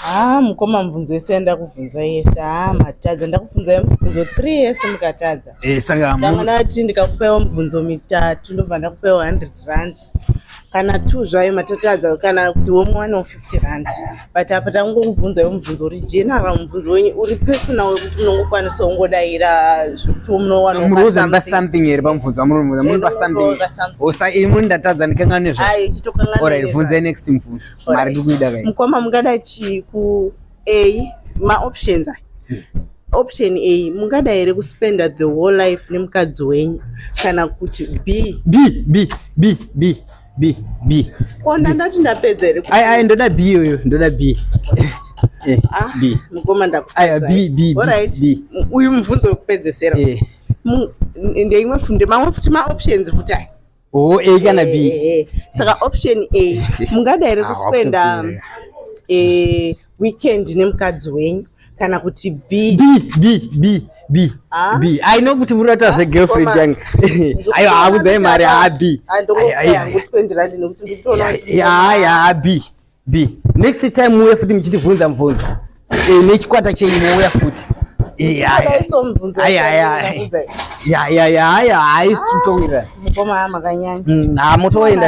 Haa mukoma, mubvunzo yese yandakubvunza yese, haa, matadza. Ndakubvunzai mubvunzo three yese, mukatadza. Saka ndanga ndati ndikakupaiwo mubvunzo mitatu, ndobva ndakupaiwo R100 kana two zvayo matatadza, kana kuti womuwanewo R50. But apa tangokubvunzaiwo mubvunzo uri general, mubvunzo wenyu uri personal, wekuti munongokwanisa kungodayira zvekuti munowanawo. Muri something here pamubvunzo wamuri muri pa something? Osa imwe ndatadza, ndikanganwe zva. Ai, chitokanganwa. Alright, bvunzai next mubvunzo, mari ndikuida kai. Mukoma, mungada chii ku A, maoptions aya? Option A, mungada here kuspenda the whole life nemukadzi wenyu, kana kuti B? B, B, B, B, B, B. Konda ndati ndapedza here? Ai, ai, ndoda B iyoyo, ndoda B. Ah, B. Mukoma. Aiwa, B, B, B. Alright. B. Uyu mubvunzo wekupedzesera. Ndeimwe funde, mamwe futi maoptions futi aya. Oh, A kana B. Saka option A, mungada here Ah, kuspenda wakupedzera. weekend nemukadzi wenyu, kana kuti B? B, B, B, B. Ah? B. I know kuti muri kuita zvegirlfriend Koma. yangu. Aiwa, hakudzai mari, ha, B. Ai, ai, ai. Ndongopa R20 nekuti ndikutoona kuti Ya, B, B. Next time muuye futi muchitivhunza mubvunzo. Nechikwata chenyu muuya futi. Ya. Daiso mubvunzo. Ai, ai, ai. Ya, ya, ya, ya, haisi titowira. Mukoma, makanyanya. Ha, mutoenda.